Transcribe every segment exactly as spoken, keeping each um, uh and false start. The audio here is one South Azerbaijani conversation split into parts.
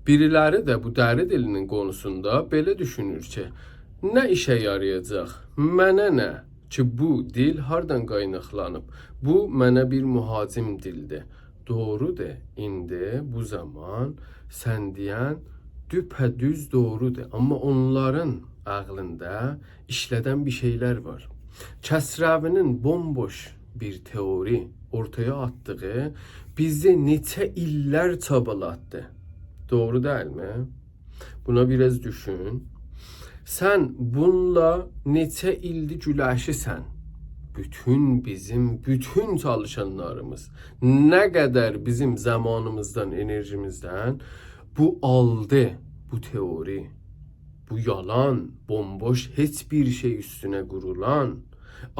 بیریلری ده بو دری دیلینین قونوسوندا بئله دوشونور کی، نه ایشه یارایاجاق، منه نه کی، بو دیل هاردان قایناقلانیب؟ بو منه بیر مهاجم دیلدیر. دوغرودور، ایندی بو زامان سن دئین دوپه‌دوز دوغرودور. آمما اونلارین عقلینده ایشله‌دن بیر شئیلر وار. کسروی‌نین بومبوش بیر تئوری اورتایا آتدیغی بیزی نئچه ایللر چابالاتدی. دوغرو دئییلمی؟ بونا بیر آز دوشون. سن بونونلا نئچه ایلدیر گولشیرسن. بوتون بیزیم، بوتون چالیشانلاریمیز، نه قدر بیزیم زامانیمیزدان، انرژیمیزدن بو آلدی، بو تئوری، بو یالان، بومبوش، هئچ بیر شئی اوستونه قورولان.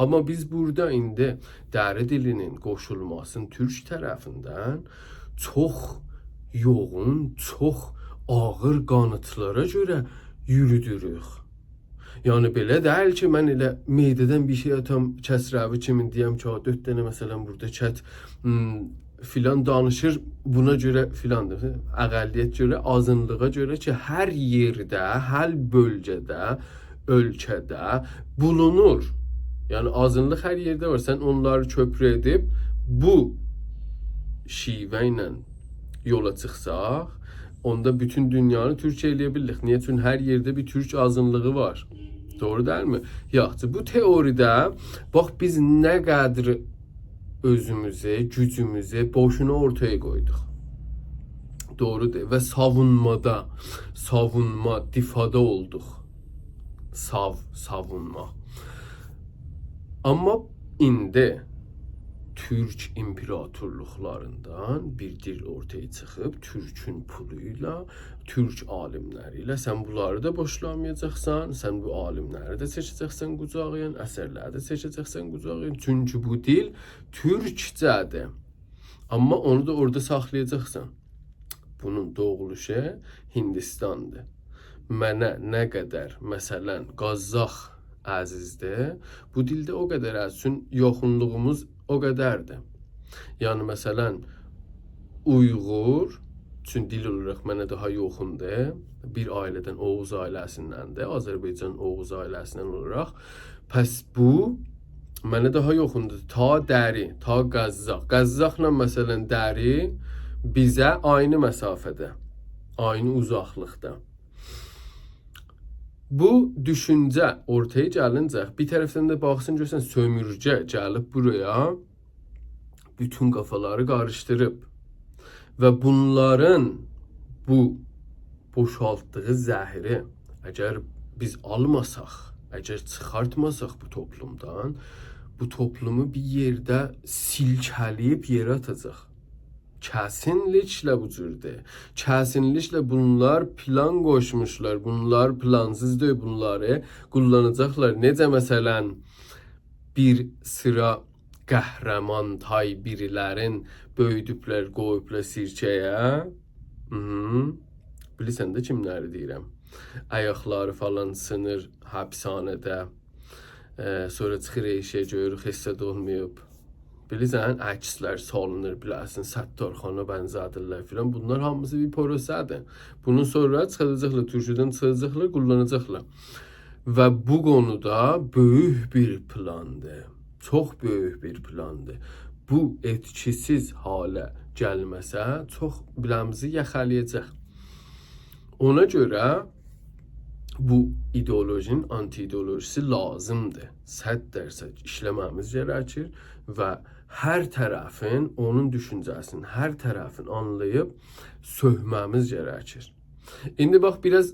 آمما بیز بورادا ایندی دری دیلینین قوشولماسینی تورک طرفیندن چوخ یوغون، چوخ آغیر قانیتلارا گؤره یورودوروک. یعنی، بئله دئییل کی، من ائله معده‌دن بیر شئی آتام، کسروی کیمی دئیم کی، «ها، دؤرد دنه، مثلا، بورادا کت، م، فلان دانیشیر، بونا گؤره فلاندیر.» اقلیت گؤره، آزینلیغا گؤره کی، هر یئرده، هر بؤلگه‌ده، اؤلکه‌ده بولونور. یعنی، آزینلیق هر یئرده وار. سن اونلاری کؤپرو ائدیب بو شیوه ایله یولا چیخساق، اوندا بوتون دونیانی تورک ائله‌یه بیلیریک. نییه؟ چون هر یئرده بیر تورک آزینلیغی وار. دوغرو دئییلمی؟ یاخشی، بو تئوریده، باخ، بیز نه قدر اؤزوموزو، گوجوموزو بوشونا اورتایا قویدوق. دوغرودور. و ساوونمادا، ساوونما، دفاعدا اولدوق. ساو، ساوونما. آمما ایندی تورک ایمپراتورلوقلاریندان بیر دیل اورتایا چیخیب، تورکون پولو ایله، تورک عالیملری ایله. سن بونلاری دا بوشلامایاجاقسان، سن بو عالیملری ده چکه‌جکسن قوجاغین، اثرلری ده چکه‌جکسن قوجاغین. چونکی بو دیل تورکجه‌دیر. آمما اونو دا اورادا ساخلایاجاقسان. بونون دوغولوشو هیندیستاندیر. منه نه قدر، مثلا، قازاخ عزیزدیر، بو دیل ده او قدر عزیز، چون یوخونلوغوموز او قدردیر. یعنی، مثلا، اویغور، چون دیل اولاراق منه داها یوخوندور. بیر عائله‌دن، اوغوز عائله‌سیندندیر، آذربایجان اوغوز عائله‌سیندن اولاراق. پس بو منه داها یوخوندور. تا دری، تا قزاق. قزاقلا، مثلا، دری بیزه عینی مسافه‌ده، عینی اوزاقلیقدا. بو دوشونجه اورتایا گلینجه، بیر طرفدن ده باخسین، گؤرسن، سؤمورگه گلیب بورایا، بوتون قافالاری قاریشدیریب. و بونلارین بو بوشالتدیغی زهری اگر بیز آلماساق، اگر چیخارتماساق بو توپلومدان، بو توپلومو بیر یئرده سیلکه‌له‌ییب یئره آتاجاق. کسینلیکله بو جوردور. کسینلیکله بونلار پلان قوشموشلار. بونلار پلانسیز دئییل، بونلاری قوللاناجاقلار. نئجه، مثلا، بیر سیرا قهرمان تای بیریلرین بؤیودوبلر، قویوبلار سیرکه‌یه. هی. بیلیرسن ده کیملری دئییرم. آیاقلاری فلان سینیر حبسخانه‌ده. ائ، سونرا چیخیر ائشییه، گؤرور، هئچ زاد اولماییب. بیلیرسن، عکسلر سالینیر، بیله‌سین، ستارخانا بنزه‌دیرلر فلان. بونلار هامیسی بیر پروسه‌دیر. بونون سونرا چیخاجاقلار، تورکودن چیخاجاقلار، قوللاناجاقلار. و بو قونو دا بؤیوک بیر پلاندیر. چوخ بؤیوک بیر پلاندیر. بو ائتکی‌سیز حاله گلمه‌سه، چوخ بیله‌میزی یاخالایاجاق. اونا گؤره بو ایدئولوژی‌نین آنتی‌ایدئولوژی‌سی لازیمدیر. صد درصد ایشله‌مه‌میز گرکیر و هر طرفین، اونون دوشونجه‌سینی هر طرفین آنلاییب سؤکمه‌میز گرکیر. ایندی باخ، بیر آز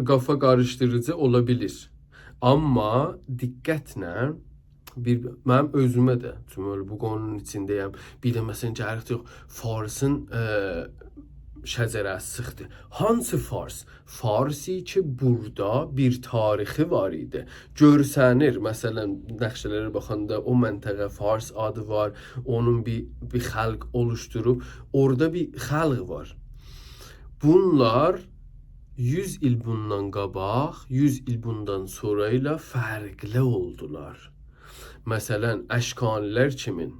قافا قاریشدیریجی اولا بیلیر. آمما دقتله بیر، منیم اؤزومه ده، چونکی ائله بو قونونون ایچینده‌یم. بیر ده، مثلا، گلیریک، یوخ، فارسین، ائ، شجره‌سی چیخدی. هانسی فارس؟ فارسی کی، بورادا بیر تاریخی وار ایدی. گؤرسنیر، مثلا، نقشه‌لره باخاندا او منطقه فارس آدی وار، اونون بیر، بیر خلق اولوشدوروب، اورادا بیر خلق وار. بونلار یوز ایل بوندان قاباق، یوز ایل بوندان سونرا ایله فرقلی اولدولار. مثلا، اشکانی‌لر کیمین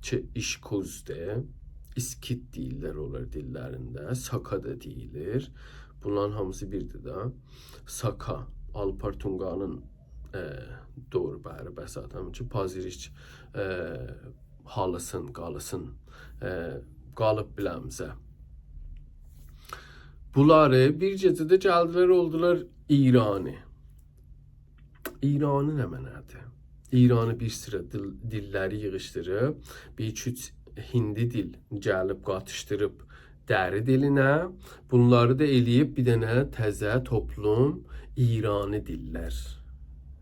کی، ایشکوزدور، اسکیت دئییرلر اونلار دیللرینده، ساکا دا دئییلیر. بونلارین هامیسی بیردیر ده. ساکا، آلپار تونقانین، ائ، دوغرو بری بساط، همین کی، پازیریچ، ائ، هالیسین، قالیسین، ائ، قالیب بیله‌میزه. بونلاری بیر گئجه‌ده گلدیلر، اولدولار ایرانی. ایرانی نمنه‌دیر؟ ایرانی بیر سیرا دیل، دیللری ییغیشدیریب، بیر ایکی اوچ هیندی دیل گلیب قاتیشدیریب دری دیلینه. بونلاری دا ائله‌ییب بیر دنه تزه توپلوم، ایرانی دیللر.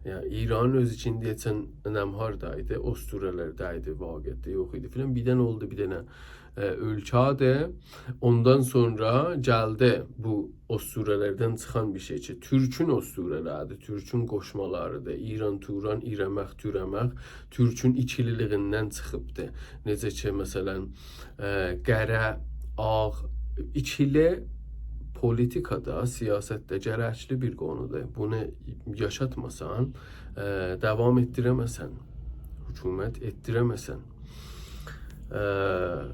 یعنی، ایران اؤزو کی، دئیه‌سن، نم هاردایدی؟ اسطوره‌لرده‌یدی، واقعیتده یوخ ایدی فلان. بیردن اولدو بیر دنه، ائ، اؤلکه‌دیر. اوندان سونرا گلدی بو اسطوره‌لردن چیخان بیر شئی کی، تورکون اسطوره‌لریدیر، تورکون قوشمالاریدیر. ایران، توران، ایرمق، تورمق، تورکون ایکیلیلیگیندن چیخیبدیر. نئجه کی، مثلا، ائ، قره، آغ، ایکیلی پولیتیکادا، سیاستده گرکلی بیر قونودور. بونو یاشاتماسان، ائ، داوام ائتدیره‌مه‌سن، حکومت ائتدیره‌مه‌سن. ائ،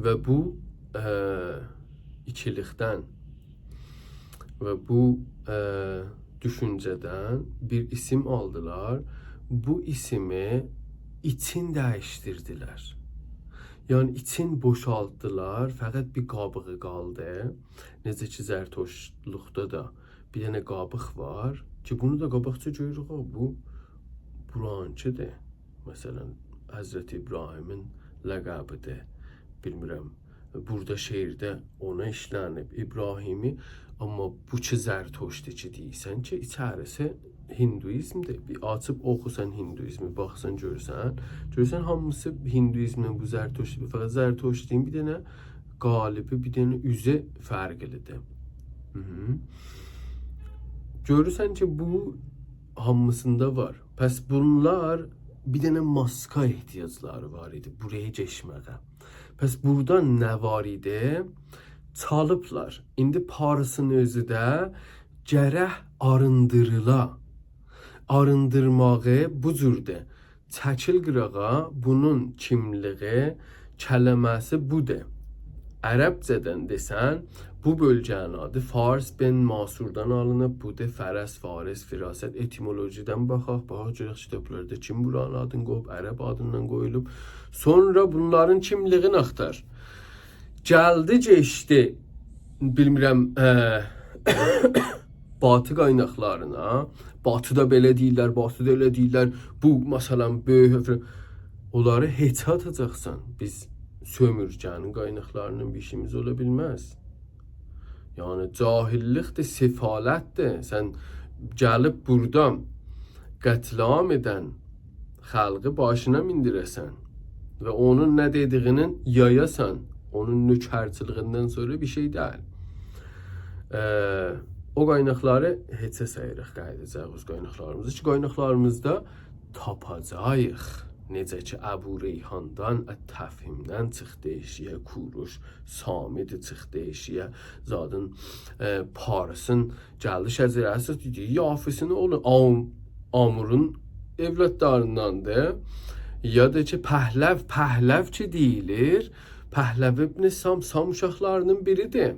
و بو، ائ، ایکیلیکدن و بو، ائ، دوشونجه‌دن بیر ایسیم آلدیلار. بو ایسیمی ایچین دییشدیردیلر. یعنی ایچین بوشالتدیلار، فقط بیر قابیغی قالدی. نئجه کی، زرتشتلوقدا دا بیر دنه قابیق وار کی، بونو دا قاباقجا گؤروروک، ها، بو بورانکیدیر. مثلا، حضرت ابراهیمین لقبیدیر. بیلمیرم، بورادا شعرده اونا ایشله‌نیب، ابراهیمی. آمما بو کی، زرتشتی کی دئییرسن کی، ایچریسی هیندوئیزمدیر. بیر آچیب اوخوسان هیندوئیزمی، باخسان، گؤرسن، گؤرسن هامیسی هیندوئیزمدن، بو زرتشتی، فقط زرتشتین بیر دنه قالبی، بیر دنه اوزو فرقلیدیر. هی هی. گؤرورسن کی، بو هامیسیندا وار. پس بونلار بیر دنه ماسکا احتیاجلاری وار ایدی بورایا کئچمه‌یه. پس بورادا نه وار ایدی؟ چالیبلار. ایندی پارسین اؤزو ده گرک آریندیریلا. آریندیرماغی بو جوردور. چکیل قیراغا، بونون کیملیگی، کلمه‌سی بودور. عربجه‌دن دئسن، بو بؤلگه‌نین آدی فارس بن ماسوردان آلینیب، بودور، فرس، فارس، فراست، اتیمولوژیدن باخاق، باخاق گؤرک کیتابلاردا کیم بورانین آدینی قویوب، عرب آدیندان قویولوب. سونرا بونلارین کیملیگینی آختار. گلدی، کئچدی، بیلمیرم، ائ، باتی قایناقلارینا، باتیدا بئله دئییرلر، باتیدا ائله دئییرلر، بو، مثلا، بؤیوک حرفله. اونلاری هئچه آتاجاقسان. بیز سؤمورگه‌نین قایناقلاریندان بیر ایشیمیز اولا بیلمز. یعنی، جاهیللیکدیر، سفالتدیر. سن گلیب بورادا قتل‌عام ائدن خالقی باشینا میندیره‌سن و اونون نه دئدیگینی یایاسان، اونون نوکرچیلیگیندن سونرا بیر شئی دئییل. ائ، او قایناقلاری هئچه ساییریق، قاییداجاغیق اؤز قایناقلاریمیزا کی، قایناقلاریمیزدا تاپاجاغیق. نئجه کی، ابوریحاندان، التفهیمدن چیخدی ائشییه، کوروش، صامدی چیخدی ائشییه، زادین، ائ، پارسین گلدی شجره‌سی دئدی، یافیسینی اولون، آم-، آمورون اولادلارینداندیر. یا دا کی، پهلو، پهلو کی دئییلیر، پهلو ابن سام، سام اوشاقلاری‌نین بیریدیر.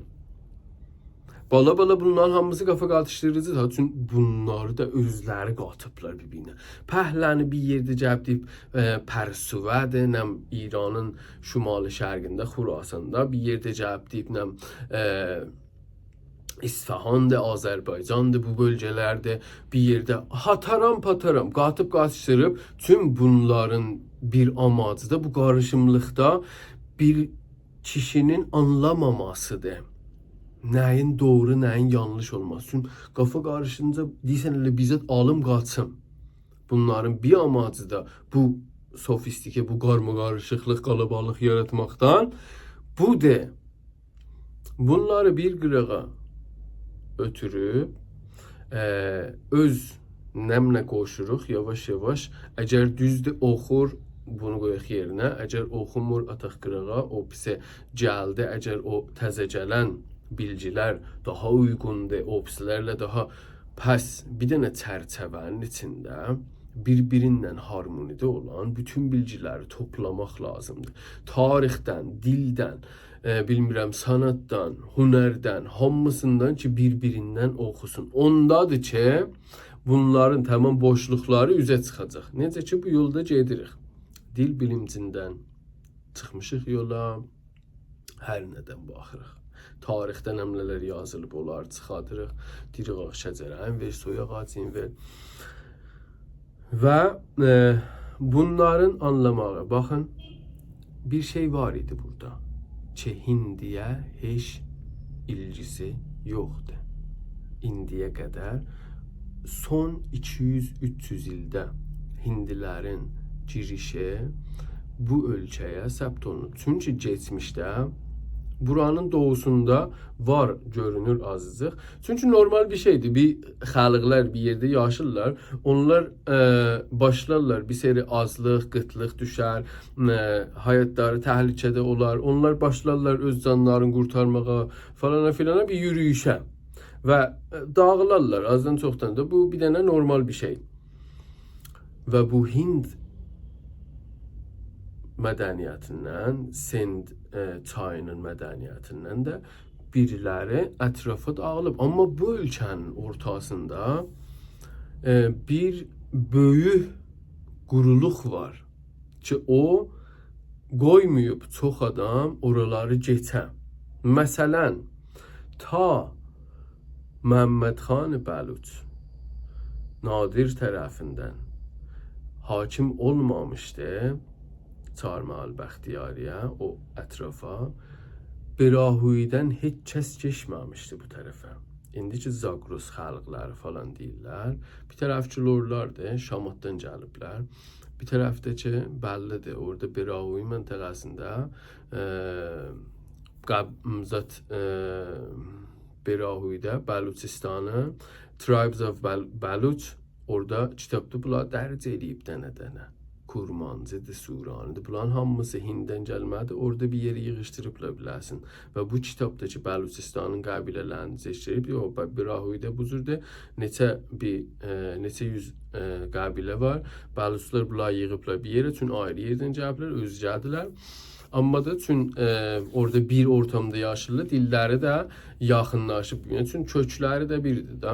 بالا-بالا بونلارین هامیسی قافا قاتیشدیریجیدیر ها، چون بونلاری دا اؤزلری قاتیبلار بیر-بیرینه. پهلوی بیر یئرده گلیب دئییب، ائ، پرسووه‌دیر، نم ایرانین شمال شرقینده، خراساندا، بیر یئرده گلیب دئییب، نم، ائ، اصفهاندیر، آذربایجاندیر، بو بؤلگه‌لردیر، بیر یئرده هاتارام پاتارام قاتیب قاتیشدیریب، توم بونلارین بیر آماجی دا بو قاریشیملیقدا بیر کیشی‌نین آنلاماماسیدیر. نه‌یین دوغرو، نه‌یین یانلیش اولماسی. چون قافا قاریشینجا دئییرسن، ائله بیر زاد آلیم قاچیم. بونلارین بیر آماجی دا بو سوفیستیکه، بو قارماقاریشیقلیق، قالابالیق یاراتماقدان بودور. بونلاری بیر قیراغا اؤتوروب، ائ، اؤز نمنه قوشوروق، یاواش-یاواش. اگر دوزدور، اوخور، بونو قویاق یئرینه. اگر اوخومور، آتاق قیراغا، او پیسه گلدی. اگر او تزه گلن بیلگیلر داها اویغوندور، او پیسلرله داها، پس بیر دنه چرچیوه‌نین ایچینده بیر-بیریندن هارمونیده اولان بوتون بیلگیلری توپلاماق لازیمدیر. تاریخدن، دیلدن، ائ، بیلمیرم، صنعتدن، هنردن، هامیسیندان کی، بیر-بیریندن اوخوسون. اوندادیر کی، بونلارین تمام بوشلوقلاری اوزه چیخاجاق. نئجه کی، بو یولدا گئدیریک. دیل بیلیمیندن چیخمیشیق یولا، هر ندن باخیریق. تاریخدن نمنه‌لر یازیلیب، اونلاری چیخادیریق. دئییریک، آ، شجره انور، سوی آغاجی انور. و، ائ، بونلارین آنلاماغی، باخین، بیر شئی وار ایدی بورادا کی، هیندی‌یه هئچ ایلگیسی یوخدور. ایندی‌یه قدر سون ایکی یوز، اوچ یوز ایلده هیندی‌لرین گیریشی بو اؤلکه‌یه ثبت اولونوب. چونکی کئچمیشده بورانین دوغوسوندا وار، گؤرونور آزیجیق. چونکی نورمال بیر شئیدیر. بیر خالقلار بیر یئرده یاشاییرلار. اونلار، ائ، باشلارلار، بیر سری آجلیق، قیتلیق دوشر، ائ، حیاتلاری تهلکه‌ده اولار. اونلار باشلارلار اؤز جانلارینی قورتارماغا، فلانا فیلانا، بیر یورویوشه. و، ائ، داغیلارلار آزدان چوخدان دا. بو بیر دنه نورمال بیر شئی. و بو هیند مدنیتیندن، سند، ائ، چایی‌نین مدنیتیندن ده بیریلری اطرافا داغیلیب. آمما بو اؤلکه‌نین اورتاسیندا، ائ، بیر بؤیوک قورولوق وار کی، او قویماییب چوخ آدام اورالاری کئچه. مثلا، تا محمد خان بلوچ نادر طرفیندن حاکم اولمامیشدی چهارمحال بختیاری‌یه، او اطرافا، براهویی‌دن هئچ کس کئچمه‌میشدی بو طرفه. ایندی کی، زاگرس خالقلاری فلان دئییرلر. بیر طرف کی، لورلاردیر، شاماتدان گلیبلر. بیر طرف ده کی، بللی‌دیر، اورادا براهویی منطقه‌سینده، ائ، قب-، زاد، ائ، براهویی‌ده، بلوچستانی، Tribes of Bal-، Baloch، اورادا کیتابدا بونلاری درج ائله‌ییب دنه-دنه. کورمانجی‌دیر، سورانی‌دیر. بونلارین هامیسی هینددن گلمه‌دیر. اورادا بیر یئره ییغیشدیریبلار بیله‌سین. و بو کیتابدا کی، بلوچستانین قبیله‌لرینی ذکر ائله‌ییب، یوخ، ب-، براهویی‌ده بو جوردور. نئچه بیر، ائ، نئچه یوز، ائ، قبیله وار. بلوچلار بونلاری ییغیبلار بیر یئره، چون آیری یئردن گلیبلر، اؤزگه‌دیرلر. آمما دا چون، ائ، اورادا بیر اورتامدا یاشاییرلار، دیللری ده یاخینلاشیب بیر-بیرینه. چون کؤکلری ده بیردیر ده.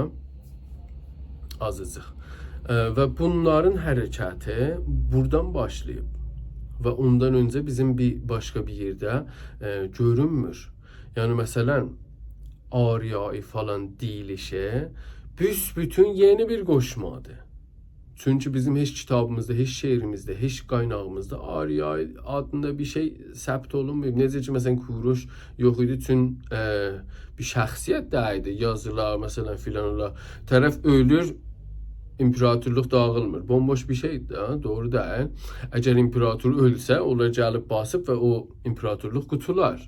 آزیجیق. ائ، و بونلارین حرکتی بورادان باشلاییب. و اوندان اؤنجه بیزیم بیر باشقا بیر یئرده، ائ، گؤرونمور. یعنی، مثلا، آریایی فلان دئییلیشی بوسبوتون یئنی بیر قوشمادیر. چونکی بیزیم هئچ کیتابیمیزدا، هئچ شعریمیزده، هئچ قایناغیمیزدا آریا آدیندا بیر شئی ثبت اولونماییب. نئجه کی، مثلا، کوروش یوخ ایدی، چون، ائ، بیر شخصیت دئییلدی. یازیلار، مثلا، فلان اولار. طرف اؤلور، ایمپراتورلوق داغیلمیر. بومبوش بیر شئیدیر ده، دوغرو دئییل. اگر ایمپراتور اؤلسه، اونلار گلیب باسیب و او ایمپراتورلوق قوتولار.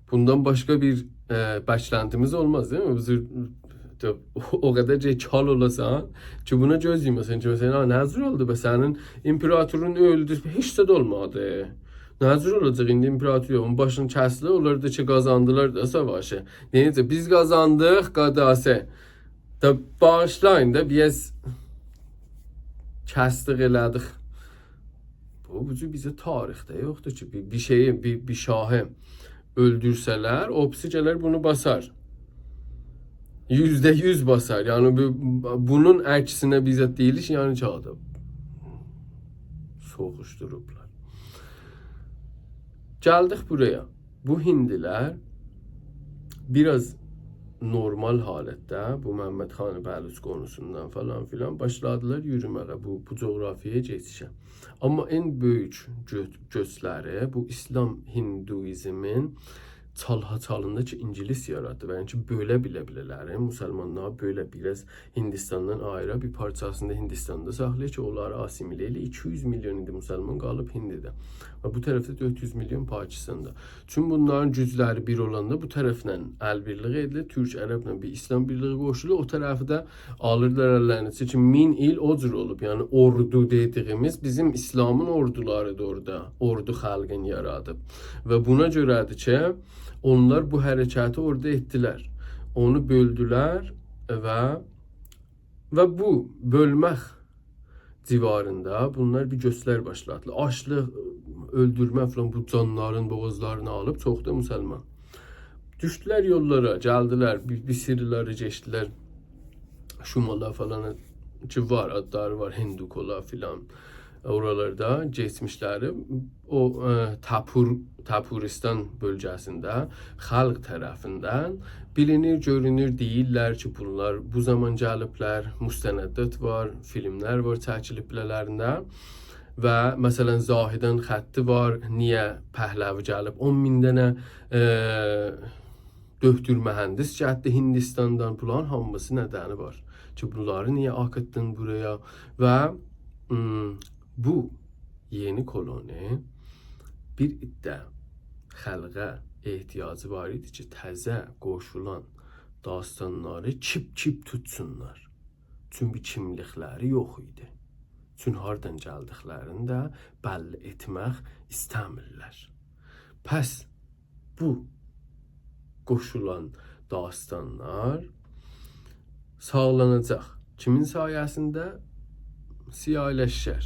بوندان باشقا بیر، ائ، بکلنتیمیز اولماز، دئییل می؟ بیز او قدر شئی کال اولاسان کی، بونا گؤز یوماسان کی، مثلا، «آ، نه جور اولدو به، سنین ایمپراتورون اؤلدو، هئچ زاد اولمادی. نه جور اولاجاق ایندی، ایمپراتور یوخ، اونون باشینی کسدیلر، اونلار دا کی، قازاندیلار دا ساواشی. نئجه، بیز قازاندیق، قاداسی. دا باغیشلایین دا، بیر آز کسدیک، ائله‌دیک.» بو، بو جور بیزه تاریخده یوخدور کی، بیر، بیر شئیی، بیر، بیر شاهی اؤلدورسه‌لر، او بیریسی گلر بونو باسار. یوزده یوز باسار. یعنی، بو، بونون عکسینه بیزه دئییلیر کی، یعنی، کاغیدی سوخوشدوروبلار. گلدیک بورایا. بو هیندی‌لر بیر آز نورمال حالتده بو محمد خان بلوچ قونوسوندان فلان فیلان باشلادیلار یورومه‌یه، بو، بو جغرافیایا کئچیشه. آمما ان بؤیوک گؤ-، گؤچلری بو ایسلام هیندوییزمین چالها-چالیندا کی، اینگیلیس یاراتدی. و یعنی کی، بؤله بیله-بیله‌لری، مسلمانلاری بؤله بیر آز هیندیستاندان آییرا، بیر پارچاسینی دا هیندیستاندا ساخلاییر کی، اونلاری آسیمیله ائله‌ییر. ایکی یوز میلیون ایندی مسلمان قالیب هیندیده. و بو طرفده دؤرد یوز میلیون پاکیستاندا. چون بونلارین گوجلری بیر اولاندا بو طرفله ال‌بیرلیک ائدیلیر، تورک عربله بیر ایسلام بیرلیگی قوشولور، او طرفی ده آلیرلار اللرینه. چونکی مین ایل او جور اولوب، یعنی اوردو دئدیگیمیز بیزیم ایسلامین اوردولاریدیر اورادا، اوردو خالقین یارادیب. و بونا گؤره‌دیر کی، اونلار بو حرکتی اورادا ائتدیلر. اونو بؤلدولر و، و بو بؤلمک جیواریندا بونلار بیر گؤچلر باشلاتدیلار. آجلیق، اؤلدورمه فلان، بو جانلارین بوغازلارینا آلیب، چوخ دا مسلمان. دوشدولر یوللارا، گلدیلر، بیر، بیر سیریلری کئچدیلر شمالا فلان کی وار، آدلاری وار، هندوکولا فلان. اورالاردا کئچمیشلری او، ائ، تاپور، تاپوریستان بؤلگه‌سینده خالق طرفیندن بیلینیر، گؤرونور، دئییرلر کی بونلار بو زامان گلیبلر، مستندات وار، فیلملر وار چکیلیب بیله‌لرینده. و مثلا زاهدان خطی وار، نییه پهلوی گلیب اون مین دنه، ائ، دؤکتور مهندس گتدی هندوستاندان، بونلارین هامیسی ندنی وار کی بونلاری نییه آخیتدین بورایا؟ و، م، بو یئنی کولونی بیر عده خالقا احتیاجی وار ایدی کی تازه قوشولان داستانلاری کیپ-کیپ توتسونلار. چونکی کیملیکلری یوخ ایدی. چون هاردان گلدیکلرینی ده بللی ائتمک ایسته‌میرلر. پس بو قوشولان داستانلار ساخلاناجاق. کیمین سایه‌سینده؟ سیاهی‌لشر.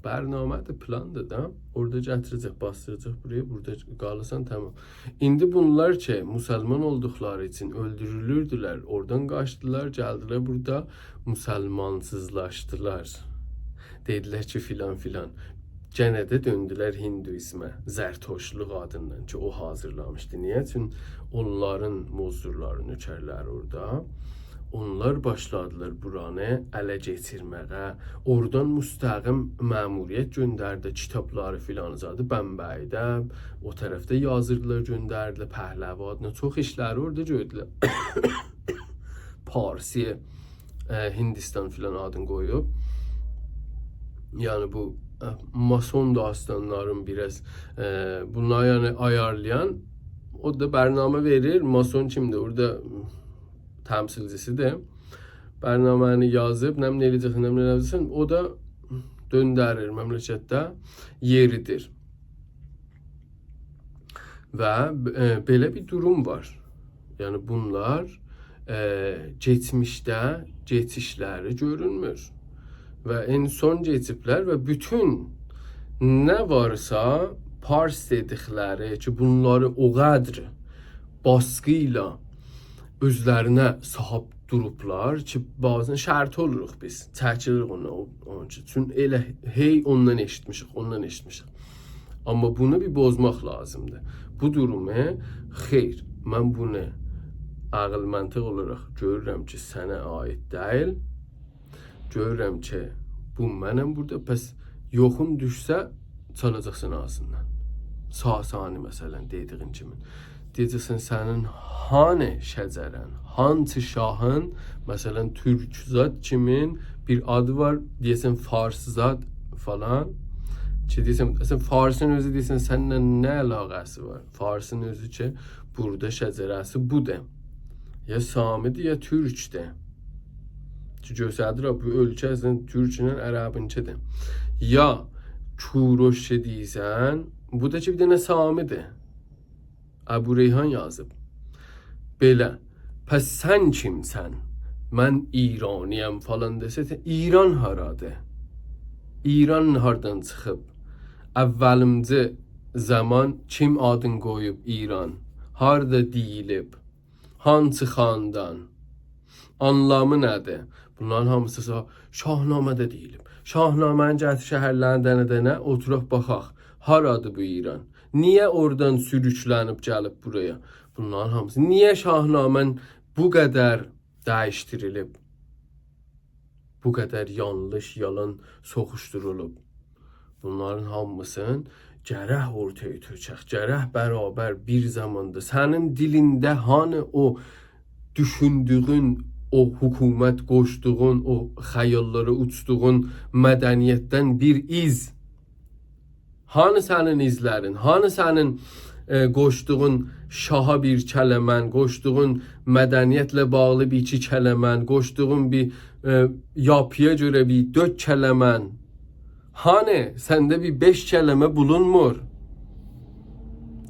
برنامه‌دیر، پلاندیر دا. اورادا گتیره‌جک، باسدیراجاق بورایا، بورادا قالیرسان، تمام. ایندی بونلار کی مسلمان اولدوقلاری اوچون اؤلدورولوردولر، اورادان قاچدیلار، گلدیلر بورادا مسلمانسیزلاشدیلار. دئدیلر کی فلان فلان. گئنه ده دؤندولر هیندوئیزمه، زرتشتلوق آدیندان کی او حاضیرلامیشدی. نییه؟ چون اونلارین مزدورلاری، نؤکرلری اورادا. اونلار باشلادیلار بورانی اله کئچیرمه‌یه. اورادان مستقیم مأموریت گؤندردی، کیتابلاری فلان زادی بمبئیده، او طرفده یازیردیلار، گؤندردیلر پهلوی آدینا. چوخ ایشلری اورادا گؤردولر. پارسی، ائ، هیندوستان فلان آدینی قویوب. یعنی بو، ائ، ماسون داستانلارین بیر آز، ائ، بونلاری یعنی آیارلایان، او دا برنامه وئریر، ماسون کیمدیر؟ اورادا تمثیلچیسیدیر. برنامه‌نی یازیب، نه بیلیم، ائله‌یه‌جکسن، نه بیلیم، ائله‌یه‌جکسن، او دا دؤندریر مملکتده، یئریدیر. و، ائ، بئله بیر دوروم وار. یعنی بونلار، ائ، کئچمیشده کئچیشلری گؤرونمور. و ان سون کئچیبلر و بوتون نه وارسا پارس دئدیکلری کی بونلاری او قدر باسقی ایله اؤزلرینه صاحیب دوروبلار کی بعضا شرطی اولوروق بیز، چکیلیریک اونا، او-، اونون اوچون. چون ائله هئی اوندان ائشیتمیشیک، اوندان ائشیتمیشیک. آمما بونو بیر بوزماق لازیمدیر. بو دورومو، خیر، من بونو عقل منطق اولاراق گؤرورم کی سنه عایید دئییل. گؤرورم کی بو منم بورادا، پس یوخون دوشسه چالاجاقسان آغزیندان. ساسانی، مثلا، دئدیگین کیمی. دئیه‌جکسن، سنین هانی شجره‌ن، هانسی شاهین، مثلا، تورک زاد کیمین بیر آدی وار، دئیه‌سن، فارس زاد فلان. کی، دئیه‌سن، اصلا، فارسین اؤزو، دئیه‌سن، سنینله نه علاقه‌سی وار؟ فارسین اؤزو کی، بورادا شجره‌سی بودور. یا سامی‌دیر، یا تورکدور. کی، گؤستریر، بو اؤلکه اصلا تورکونن عربینکیدیر. یا کوروش کی دئییرسن، بو دا کی، بیر دنه سامی‌دیر. ابوریحان یازیب. بئله. پس سن کیمسن؟ من ایرانی‌یم فلان دئسه، ایران هارادیر؟ ایران هاردان چیخیب؟ اوّلیمجی زامان کیم آدین قویوب ایران؟ هاردا دئییلیب؟ هانسی خاندان؟ آنلامی نه‌دیر؟ بونلارین هامیسی شا-، شاهنامه‌ده دئییلیب. شاهنامه‌نی گتیر شهرلرین دنه-دنه، اوتوراق باخاق. هارادیر بو ایران؟ نییه اورادان سوروکلنیب گلیب بورایا؟ بونلارین هامیسی. نییه شاهنامه‌ن بو قدر دییشدیریلیب؟ بو قدر یانلیش، یالان سوخوشدورولوب؟ بونلارین هامیسین گرک اورتایا تؤکک، گرک برابر بیر زاماندا. سنین دیلینده هانی او دوشوندویون، او حکومت قوشدوغون، او خیاللارا اوچدوغون مدنیتدن بیر ایز؟ هانی سنین ایزلرین؟ هانی سنین، ائ، قوشدوغون شاها بیر کلمه‌ن، قوشدوغون مدنیتله باغلی بیر ایکی کلمه‌ن، قوشدوغون بیر، ائ، یاپی‌یا گؤره بیر دؤرد کلمه‌ن؟ هانی سنده بیر بئش کلمه بولونمور؟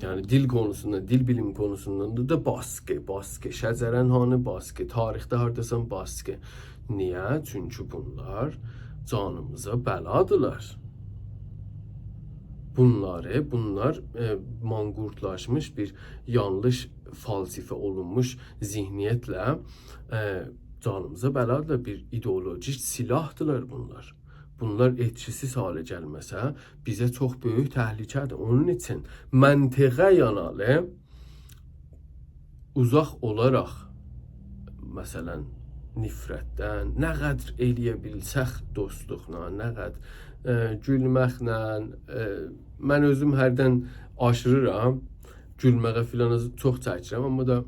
یعنی دیل قونوسوندا، دیل بیلیم قونوسوندا دا، دا باسقی، باسقی. شجره‌ن هانی؟ باسقی. تاریخده هارداسان؟ باسقی. نییه؟ چونکی بونلار جانیمیزا بلادیلار. بونلاری، بونلار، ائ، مانقورتلاشمیش بیر یانلیش، فالسیفه اولونموش ذهنیتله، ائ، جانیمیزا بلادیلار. بیر ایدئولوژیک سلاحدیلار بونلار. بونلار ائتکی‌سیز حاله گلمه‌سه، بیزه چوخ بؤیوک تهلکه‌دیر. اونون اوچون منطقه یانالی اوزاق اولاراق، مثلا، نفرتدن، نه قدر ائلیه بیلسک دوستلوقلا، نه قدر، ائ، گولمکله، ائ، من اؤزوم هردن آشیریرام، گولمه‌یه فلان چوخ چکیرم، آمما دا،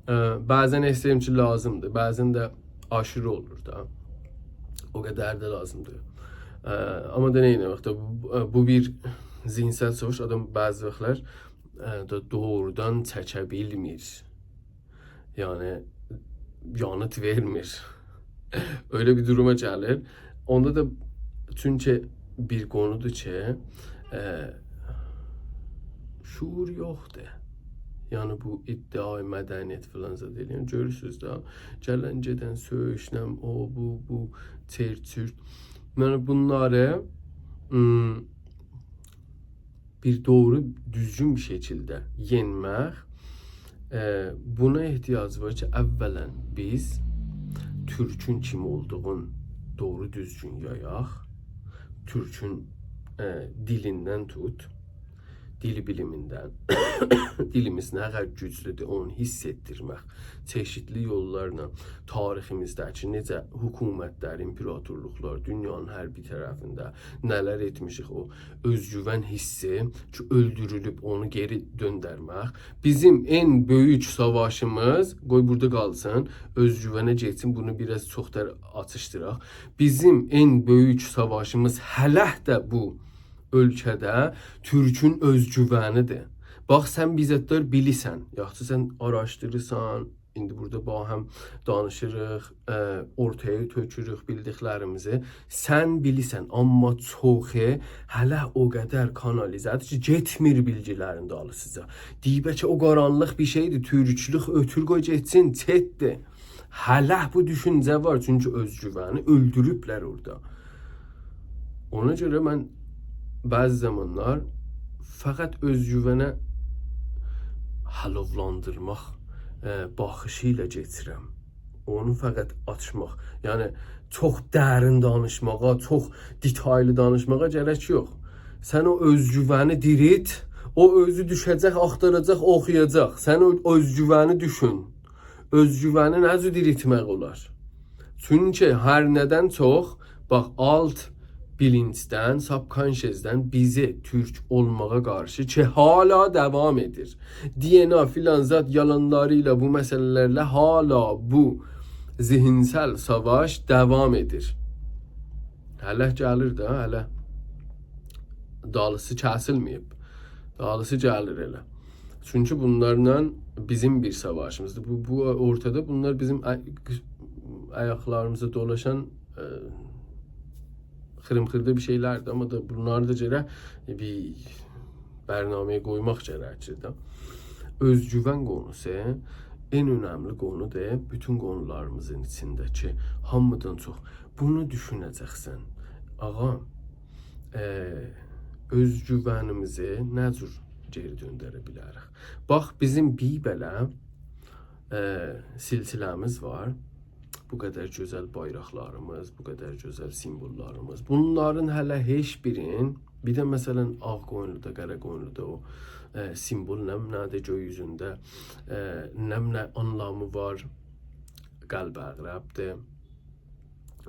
ائ، بعضا حس ائدیرم کی، لازیمدیر، بعضا ده آشیری اولور دا. او قدر ده لازیم دئییل. ائ، آمما دا نه ائتمک ده، بو، بو بیر ذهنسل ساواش، آدام بعضی واختلار، ائ، دا دوغرودان چکه بیلمیر. یعنی، یانیت وئرمیر. اؤیله بیر دوروما گلیر. اوندا دا چونکی بیر قونودور کی، ائ، شعور یوخدور. یعنی، بو ادعای مدنیت فلان زاد ائله‌ین، گؤرورسونوز ده، گلن گئدن سؤیوشلم، او، بو، بو، چرت چورت. یعنی، بونلاری، م، بیر دوغرو، دوزگون بیر شکیلده یئنمک، ائ، بونا احتیاج وار کی، اولا بیز تورکون کیم اولدوغون دوغرو دوزگون یایاق. تورکون، ائ، دیلیندن توت، دیل بیلیمیندن، دیلیمیز نه قدر گوجلودور، اونو حیس ائتدیرمک، چئشیتلی یوللارلا تاریخیمیزده‌کی نئجه حکومتلر، ایمپراتورلوقلار، دونیانین هر بیر طرفینده نه‌لر ائتمیشیک، او اؤزگوون حیسی کی، اؤلدورولوب، اونو گئری دؤندرمک. بیزیم ان بؤیوک ساواشیمیز، قوی بورادا قالسین، اؤزگوونه گئتسین، بونو بیر آز چوخ دا آچیشدیراق. بیزیم ان بؤیوک ساواشیمیز هله ده بو اؤلکه‌ده تورکون اؤزگوونیدیر. باخ، سن بیر زادلار بیلیرسن، یاخشی، سن آراشدیریرسان، ایندی بورادا باهم دانیشیریق، ائ، اورتایا تؤکوروک بیلدیکلریمیزی. سن بیلیرسن، آمما چوخو هله او قدر کانالیزه‌دیر کی، گئتمیر بیلگیلرین دالیسیجا. دئییر، بلکه او قارانلیق بیر شئیدیر، تورکلوک اؤتور قوی گئتسین، چرتدیر. هله بو دوشونجه وار، چونکی اؤزگوونی اؤلدوروبلر اورادا. اونا گؤره من بعضی زامانلار فقط اؤزگوونه هالوولاندیرماق، ائ، باخیشی ایله کئچیرم. اونو فقط آچماق. یعنی، چوخ درین دانیشماغا، چوخ دئتایلی دانیشماغا گرک یوخ. سن او اؤزگوونی دیریلت، او اؤزو دوشه‌جک، آختاراجاق، اوخویاجاق. سن او اؤزگوونی دوشون. اؤزگوونی نه جور دیریلتمک اولار؟ چونکی هر نه‌دن چوخ، باخ، آلت بیلینجدن، subconsciousدن بیزی تورک اولماغا قارشی کی، حالا داوام ائدیر. DNA فلان زاد یالانلاری ایله، بو مسئله‌لرله حالا بو ذهنسل ساواش داوام ائدیر. هله گلیر ده، هله دالیسی کسیلمه‌ییب. دالیسی گلیر ائله. چونکی بونلارلا بیزیم بیر ساواشیمیزدیر. بو، بو اورتادا بونلار بیزیم آی-، آیاقلاریمیزا دولاشان، ائ، خیریم-خیردا بیر شئیلردیر، آمما دا بونلاری دا گرک بیر برنامه‌یه قویماق گرکدیر ده. اؤزگوون قونوسو ان اؤنملی قونودور بوتون قونولاریمیزین ایچینده کی، هامیدان چوخ بونو دوشونه‌جکسن. آغا، ائ، اؤزگوونیمیزی نه جور گئری دؤندره بیلریک؟ باخ، بیزیم بیر بئله، ائ، سلسله‌میز وار. بو قدر گؤزل بایراقلاریمیز، بو قدر گؤزل سیمبوللاریمیز. بونلارین هله هئچ بیرین، بیر ده، مثلا، آغ قویونلودا، قره قویونلودا او، ائ، سیمبول نمنه‌دیر گؤی اوزونده، ائ، نمنه آنلامی وار؟ قلب عقربدیر.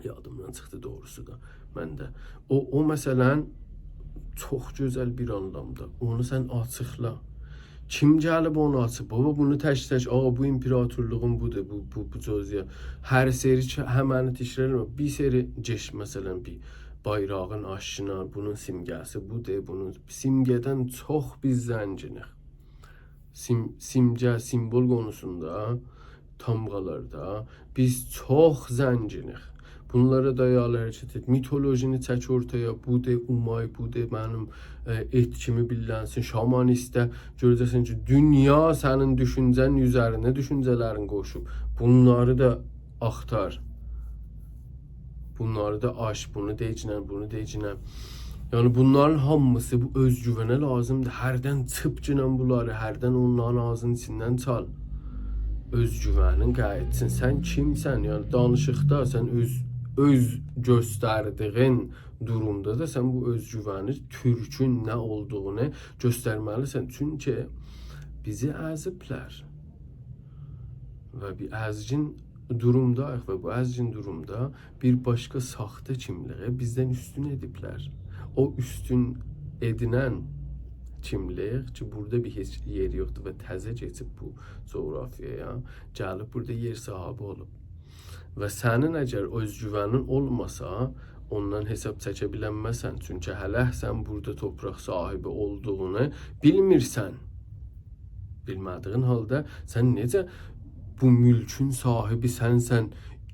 یادیمدان چیخدی دوغروسو دا. من ده. او، او، مثلا، چوخ گؤزل بیر آنلامدا. اونو سن آچیقلا. کیم گلیب اونو آچیب؟ بابا، بونو تک-تک، آغا، بو ایمپراتورلوغون بودور، بو، بو، بو جزئیه. هر سری کی، همه‌نی تکرار ائله‌مه. بیر سری گئچ، مثلا، بیر بایراغین آشینا، بونون سیمگه‌سی بودور، بونون سیمگه‌دن چوخ بیز زنگینیک. سیم-، سیمگه، سیمبول قونوسوندا، تامغالاردا بیز چوخ زنگینیک. بونلارا دایالی حرکت ائت. میتولوژینی چک اورتایا، بودور، اومای بودور، منیم، ائ، ائتکیمی بیللنسین، شامانیستده گؤره‌جکسن کی، دونیا سنین دوشونجه‌نین اوزرینه دوشونجه‌لرین قوشوب. بونلاری دا آختار. بونلاری دا آچ، بونو دئیه‌جینن، بونو دئیه‌جینن. یعنی بونلارین هامیسی بو اؤزگووه‌نه لازیمدیر. هردن چیپگینن بونلاری، هردن اونلارین آغزینین ایچیندن چال. اؤزگووه‌نین قاییتسین. سن کیمسن؟ یعنی دانیشیقدا سن اؤز، اؤز گؤستردیگین دورومدا دا سن بو اؤزگووه‌نی، تورکون نه اولدوغونو گؤسترمه‌لیسن. چونکی بیزی ازیبلر. و بیر ازگین دورومداییق و بو ازگین دورومدا بیر باشقا ساختا کیملیگی بیزدن اوستون ائدیبلر. او اوستون ائدینن کیملیک کی، بورادا بیر هئچ یئری یوخدور و تازه کئچیب بو جغرافیایا، گلیب بورادا یئر صاحیبی اولوب. و سنین اگر اؤزگووه‌نین اولماسا، اوندان حساب چکه بیلنمزسن. چونکی هله سن بورادا تورپاق صاحیبی اولدوغونو بیلمیرسن. بیلمه‌دیگین حالدا سن نئجه بو مولکون صاحیبی سنسن،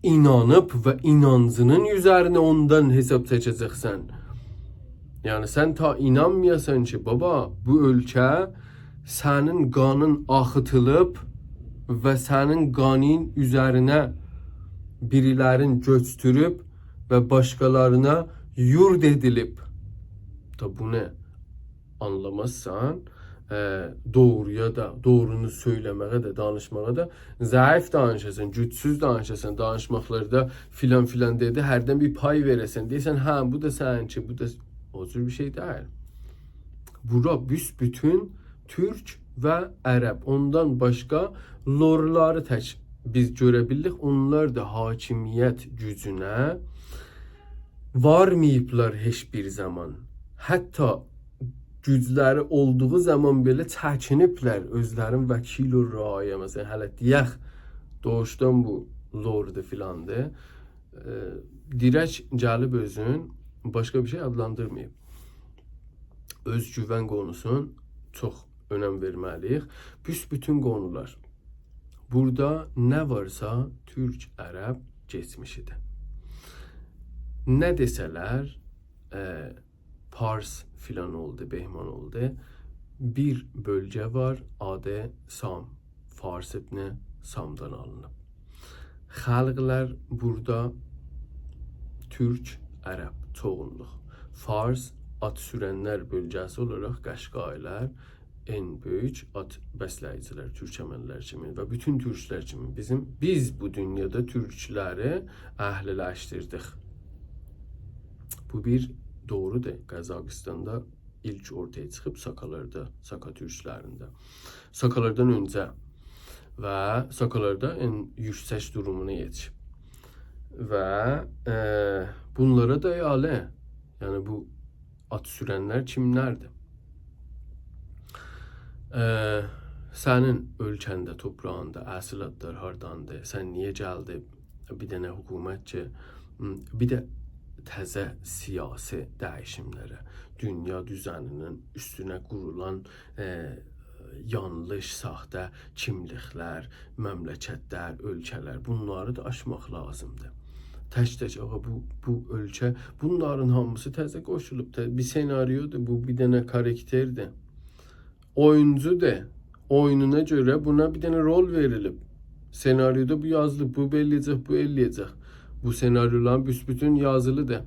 اینانیب و اینانجینین اوزرینه اوندان حساب چکه‌جکسن؟ یعنی سن تا اینانمایاسان کی، بابا، بو اؤلکه سنین قانین آخیتیلیب و سنین قانین اوزرینه بیریلرین کؤچدوروب و باشقالارینا یورد ائدیلیب. دا بونو آنلامازسان، ائ، دوغرویا دا، دوغرونو سؤیله‌مه‌یه ده، دانیشماغا دا ضعیف دانیشاسان، گوجسوز دانیشاسان، دانیشماقلاردا فلان فلان دئدی، هردن بیر پای وئره‌سن، دئیه‌سن، هه، بو دا سنینکی، بو دا، او جور بیر شئی دئییل. بورا بوسبوتون تورک و عرب، اوندان باشقا لورلاری تک بیز گؤره بیلدیک. اونلار دا حاکمیت گوجونه وارماییبلار هئچ بیر زامان. حتی گوجلری اولدوغو زامان بئله چکینیبلر اؤزلرین وکیل و رعایا. مثلا، هله دئیک، دوغوشدان بو لوردو فلاندیر. ائ، دیرک گلیب اؤزون، باشقا بیر شئی آدلاندیرماییب. اؤزگوون قونوسون چوخ اؤنم وئرمه‌لی‌ییک. بوسبوتون قونولار. بورادا نه وارسا تورک، عرب کئچمیشیدیر. نه دئسه‌لر، ائ، پارس فلان اولدو، بهمان اولدو. بیر بؤلگه وار، آدی سام. فارس ابن سامدان آلینیب. خلقلر بورادا تورک، عرب، چوغونلوق. فارس، آت سورنلر بؤلگه‌سی اولاراق قشقایی‌لر، ان بؤیوک آت بسله‌ییجی‌لر، تورکمنلر کیمی و بوتون تورکلر کیمی بیزیم، بیز بو دونیادا تورکلری اهلی‌لشدیردیک. بو بیر دوغرودور. قازاقیستاندا ایلک اورتایا چیخیب ساکالاردا، ساکا تورکلرینده. ساکالاردان اؤنجه و ساکالاردا ان یوکسک دورومونا یئتیشیب. و، ائ، بونلارا دایالی، یعنی بو آت سورنلر کیملردیر؟ ائ، سنین اؤلکه‌نده، تورپاغیندا اصیل آدلار هارداندیر؟ سن نییه گلدی بیر دنه حکومت کی، م، بیر ده تازه سیاسی دییشیملره، دونیا دوزنینین اوستونه قورولان، ائ، یانلیش، ساختا کیملیکلر، مملکتلر، اؤلکه‌لر، بونلاری دا آشماق لازیمدیر. تک-تک، آغا، بو، بو اؤلکه، بونلارین هامیسی تازه قوشولوب. ته-، بیر سناریودور، بو بیر دنه کاراکتردیر. اویونجودور. اویونونا گؤره بونا بیر دنه رول وئریلیب. سناریودا بو یازیلیب، بو بئله ائله‌یه‌جک، بو ائله‌یه‌جک. بو سناریولارین بوسبوتون یازیلیدیر.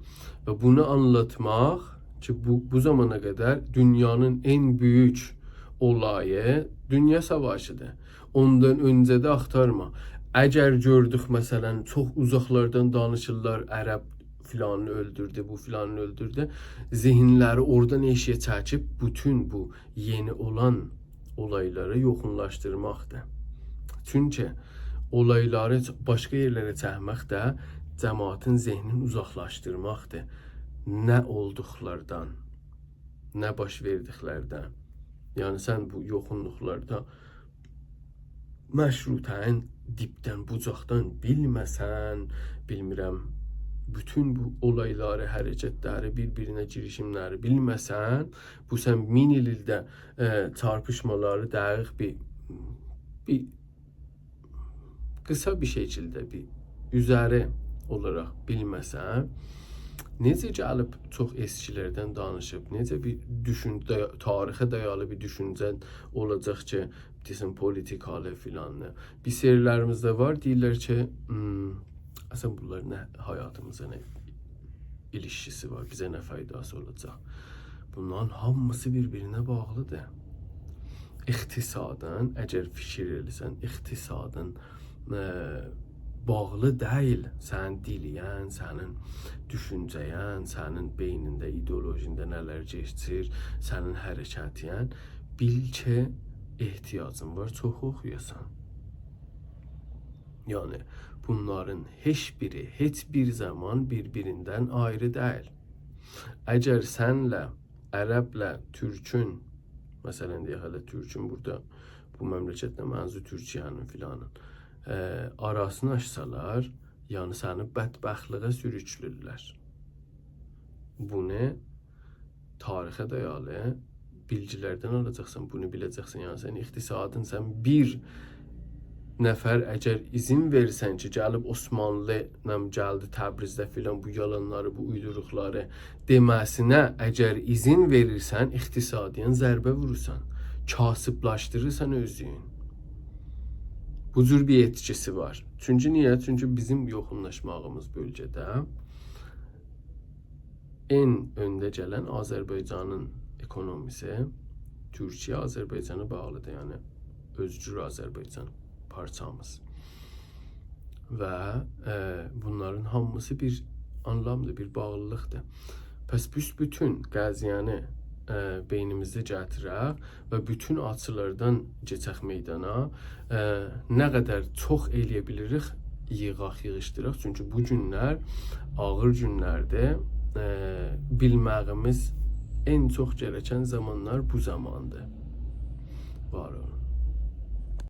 و بونو آنلاتماق کی، بو، بو زامانا قدر دونیانین ان بؤیوک اولایی دونیا ساواشیدیر. اوندان اؤنجه ده آختارما. اگر گؤردوک، مثلا، چوخ اوزاقلاردان دانیشیرلار، عرب فلانینی اؤلدوردو، بو فلانینی اؤلدوردو. ذهنلری اورادان ائشییه چکیب، بوتون بو یئنی اولان اولایلاری یوخونلاشدیرماقدیر. چونکی اولایلاری باشقا یئرلره چکمک ده جماعتین ذهنینی اوزاقلاشدیرماقدیر. نه اولدوقلاردان، نه باش وئردیکلردن. یعنی سن بو یوخونلوقلاردا مشروطه‌نی دیبدن، بوجاقدان بیلمه‌سن، بیلمیرم، بوتون بو اولایلاری، حرکتلری، بیر-بیرینه گیریشیملری بیلمه‌سن، بو سن مین ایل ایلده، ائ، چارپیشمالاری دقیق بیر، بیر قیسا بیر شکیلده، بیر اوزری اولاراق بیلمه‌سن، نئجه گلیب چوخ اسکیلردن دانیشیب، نئجه بیر دوشون-، دایا-، تاریخه دایالی بیر دوشونجه‌ن اولاجاق کی، دئسین، پولیتیکالی فلانلی. بیر سری‌لریمیز ده وار، دئییرلر کی، هوم، اصلا بونلار نه حیاتیمیزا، نه ایلیشکیسی وار، بیزه نه فایداسی اولاجاق؟ بونلارین هامیسی بیر-بیرینه باغلیدیر. اقتصادین، اگر فیکیر ائلیسن، اقتصادین، ائ، باغلی دئییل سنین دیلیین، سنین دوشونجه‌ین، سنین بئینینده، ایدئولوژینده نه‌لر کئچیر، سنین حرکتین. بیل کی، احتیاجین وار چوخ اوخویاسان. یعنی، بونلارین هئچ بیری، هئچ بیر زامان بیر-بیریندن آیری دئییل. اگر سنله، عربله، تورکون، مثلا، دئیک، هله تورکون بورادا، بو مملکتده منظور تورکیه‌نین فلانین، ائ، آراسینی آچسالار، یعنی سنی بدبختلیگه سوروکلورلر. بونو تاریخه دایالی بیلگیلردن آلاجاقسان، بونو بیله‌جکسن. یعنی سن اقتصادین، سن بیر نفر اگر اذن وئرسن کی، گلیب عثمانلی، نم گلدی تبریزده فلان، بو یالانلاری، بو اویدوروقلاری دئمه‌سینه اگر اذن وئریرسن، اقتصادیاً ضربه وورورسان، کاسیبلاشدیریرسان اؤزون. بو جور بیر ائتکیسی وار. چونکی نییه؟ چونکی بیزیم یوخونلاشماغیمیز بؤلگه‌ده ان اؤنده گلن آذربایجانین اکونومیسی، تورکیه آذربایجانا باغلیدیر، یعنی اؤزگور آذربایجان پارچامیز. و، ائ، بونلارین هامیسی بیر آنلامدیر، بیر باغلیلیقدیر. پس بیز بوتون قضیه‌نی، ائ، بئینیمیزده گتیرک و بوتون آچیلاردان کئچک میدانا. ائ، نه قدر چوخ ائلیه بیلیریک، ییغاق، ییغیشدیراق. چونکی بو گونلر آغیر گونلردیر. ائ، بیلمه‌ییمیز ان چوخ گرکن زامانلار بو زاماندیر. وار اول.